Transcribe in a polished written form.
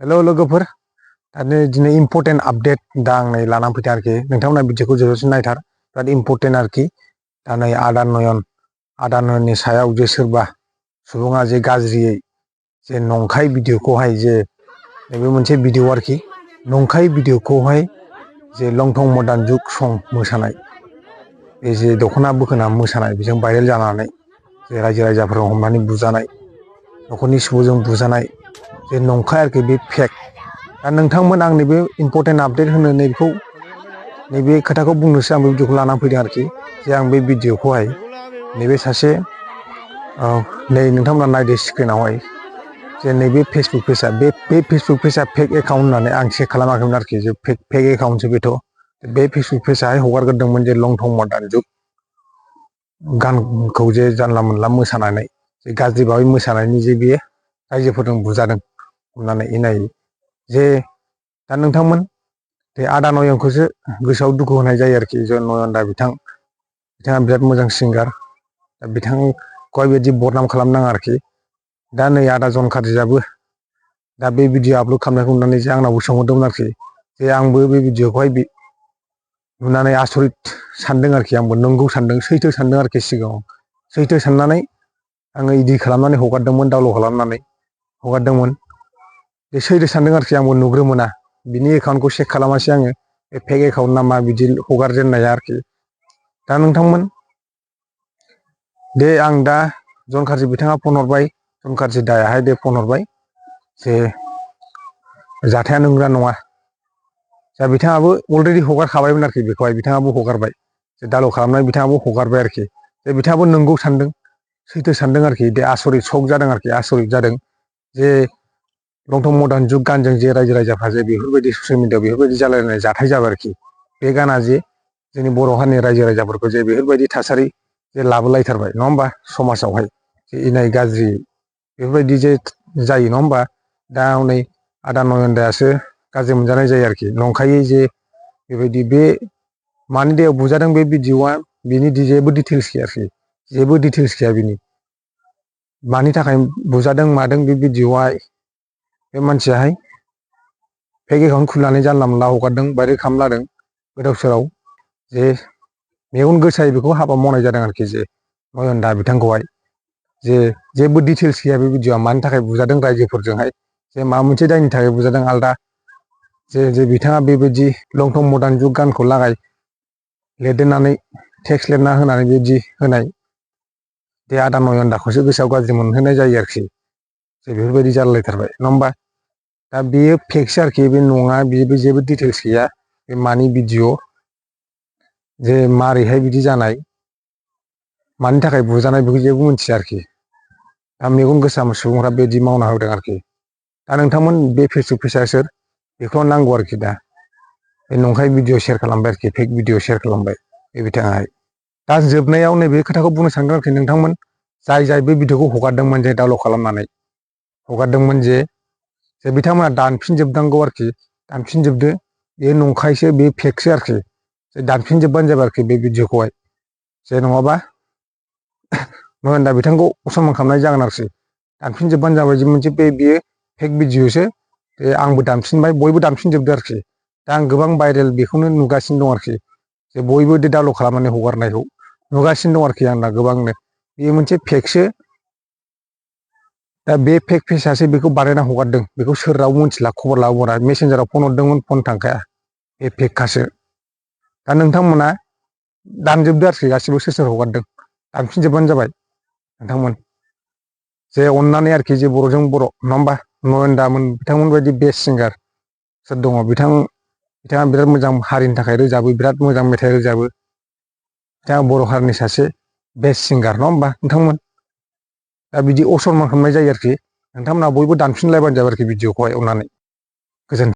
Hello लोगोफोर दिनै important update दा आं नै लानानै फैदों आरोखि नोंथांमोना भिडिअखौ जोबजासिम नायथार बिराद इम्पर्टेन्ट आरोखि दा नै आदा नयननि सायाव जे सोरबा सुबुङा जे गाज्रियै जे नंखाय भिडिअखौहाय जे नैबे मोनसे भिडिअ आरोखि नंखाय भिडिअखौहाय जे लंथं मडार्न जुग सं मोसानाय बे जे दख'ना बोखोना मोसानाय बेजों भाइरेल जानानै जे रायजो राजाफोरखौ हमनानै बुजानाय न'खरनि सुबुंजों बुजानाय जे नंखाय आरोखि बे फेक दा नोंथांमोन आं नैबे इम्पर्टेन्ट आपडेट होनो नैबे खोथाखौ बुंनोसो आं बे भिडिअखौ लानानै फैदों आरोखि जे आं बे भिडिअखौहाय नैबे सासे नै नोंथांमोना नायदो स्क्रिनावहाय जे नैबे फेसबुक पेजआ बे फेसबुक पेजआ फेक एकाउन्ट होननानै आं चेक खालामाखैमोन आरोखि जे फेक एकाउन्टसो बेथ' बे फेसबुक पेजआहाय हगारग्रोदोंमोन जे लंथं मडार्न जुग गानखौ जे जानला मोनला मोसानानै जे गाज्रि भाबै मोसानायनि जे बेयो रायजोफोरजों बुजादों हमनानै इनाय जे दा नोंथांमोन बे आदा नयनखौसो गोसोआव दुखु होनाय जायो आरोखि जे नयन दा बिथाङा बिराद मोजां सिंगार दा बिथांखौहाय बिदि बदनाम खालामनाङा आरोखि दा नै आदा जनकार्जिआबो दा बे भिडिअ आपल'ड खालामनायखौ नुनानै जे आंनावबो सोंहरदोंमोन आरोखि जे आंबो बे भिडिअखौहाय नुनानै आसरित सानदों आरोखि आंबो नंगौ सानदों सैथो सानदों आरोखि सिगाङाव सैथो साननानै आङो इदिट खालामनानै हगारदोंमोन डाउनलड खालामनानै हगारदोंमोन बे सैथो सानदों आरोखि आंबो नुग्रोमोना बिनि एकाउन्टखौ चेक खालामासै आङो बे फेक एकाउन्ट नामा बिदि हगारजेननाया आरोखि दा नोंथांमोन दे आं दा जनकार्जि बिथाङा फन हरबाय जनकार्जि दायाहाय दे फन हरबाय जे जाथाया नंगौना नङा दा बिथाङाबो अलरेडि हगारखाबायमोन आरोखि बेखौहाय बिथाङाबो हगारबाय जे डाउनलड खालामनाय बिथाङाबो हगारबाय आरोखि जे बिथाङाबो नंगौ सानदों सैथो सानदों आरोखि दे आसरित सक जादों आरोखि आसरित जादों जे लंथं मडार्न जुग गानजों जे रायजो राजाफ्रा जे बेफोरबायदि ससियेल मिडियाआव बेफोरबायदि जालायनाय जाथाय जाबाय आरोखि बे गाना जे जोंनि बर' हारिनि रायजो राजाफोरखौ जे बेफोरबायदि थासारि जे लाबोलायथारबाय नङा होमबा समाजावहाय जे इनाय गाज्रि बेफोरबायदि जे जायो नङा होमबा दा हनै आदा नयन दायासो गाज्रि मोनजानाय जायो आरोखि नंखायै जे बेबायदि बे मानि दैयाव बुजादों बे भिडिअआ बिनि जेबो डिटेल्स गैया आरोखि जेबो डिटेल्स गैया बिनि मानि थाखाय बुजादों मादों बे भिडिअआ बे मानसियाहाय फेक एकाउन्ट खुलिनानै जानला मोनला हगारदों भाइरेल खालामलादों गोदाव सोराव जे मेगन गोसायै बेखौ हाबा मावनाय जादों आरोखि जे नयन दा बिथांखौहाय जे जेबो डिटेल्स गैया बे भिडिअआ मानि थाखाय बुजादों रायजोफोरजोंहाय जे माबा मोनसे दायनि थाखाय बुजादों आलदा जे बिथाङा बेबायदि लंथं मडार्न जुग गानखौ लागाय लिरदेरनानै टेक्स्ट लिरना होनानै बिदि होनाय बे आदा नयन दाखौसो गोसोआव गाज्रि मोनहोनाय जायो आरोखि जे बेफोरबायदि जालायथारबाय नङा होमबा दा बेयो फेकसो आरोखि बे नङा बेबो जेबो डिटेल्स गैया बे मानि भिडिअ जे मारैहाय बिदि जानाय मानि थाखाय बुजानाय बेखौ जेबो मिथिया आरोखि दा मेगन गोसा सुबुंफ्रा बेदि मावना होदों आरोखि दा नोंथांमोन बे फेसबुक पेजआ सोर बेखौ नांगौ आरोखि दा बे नंखाय भिडिअ शेयार खालामबाय आरोखि फेक भिडिअ शेयार खालामबाय बे बिथाङाहाय दा जोबनायाव नैबे खोथाखौ बुंनो सानदों आरोखि नोंथांमोन जाय बे भिडिअखौ हगारदोंमोन जे डाउनलड खालामनानै हगारदोंमोन जे बिथांमोना दानफिनजोबनांगौ आरोखि दानफिनजोबदो बे नंखायसो बे फेकसो आरोखि जे दानफिनजोबबानो जाबाय आरोखि बे भिडिअखौहाय जे नङाबा नयन दा बिथांखौ असनमान खालामनाय जागोन आरोखि दानफिनजोबबानो जाबाय जे मोनसे बेयो फेक भिडिअसो बे आंबो दानफिनबाय बयबो दानफिनजोबदो आरोखि दा आं गोबां भाइरेल बेखौनो नुगासिनो दं आरोखि जे बयबो डाउनलड खालामनानै हगारनायखौ नुगासिनो दं आरोखि आं दा गोबांनो बेयो मोनसे फेकसो दा बे फेक पेजआसो बेखौ बानायना हगारदों बेखौ सोर रावबो मिथिला खबर लाहरा मेसेन्जाराव फन हरदोंमोन फन थांखाया बे फेकखासो दा नोंथांमोना दानजोबदो आरोखि गासिबो सोर हगारदों दानफिनजोबबानो जाबाय नोंथांमोन जे अननानै आरोखि जे बर'जों बर' नङा होमबा नयन दामोन बिथांमोन बायदि बेस्ट सिंगार सोर दङ बिथाङा बिराद मोजां हारिनि थाखाय रोजाबो बिराद मोजां मेथाइ रोजाबो बिथाङा बर' हारिनि सासे बेस्ट सिंगार नङा होमबा नोंथांमोन दा बिदि असनमान खालामनाय जायो आरोखि नोंथांमोनहा बयबो दानफिनलायबानो जाबाय आरोखि भिडिअखौहाय अननानै गोजोन्थों।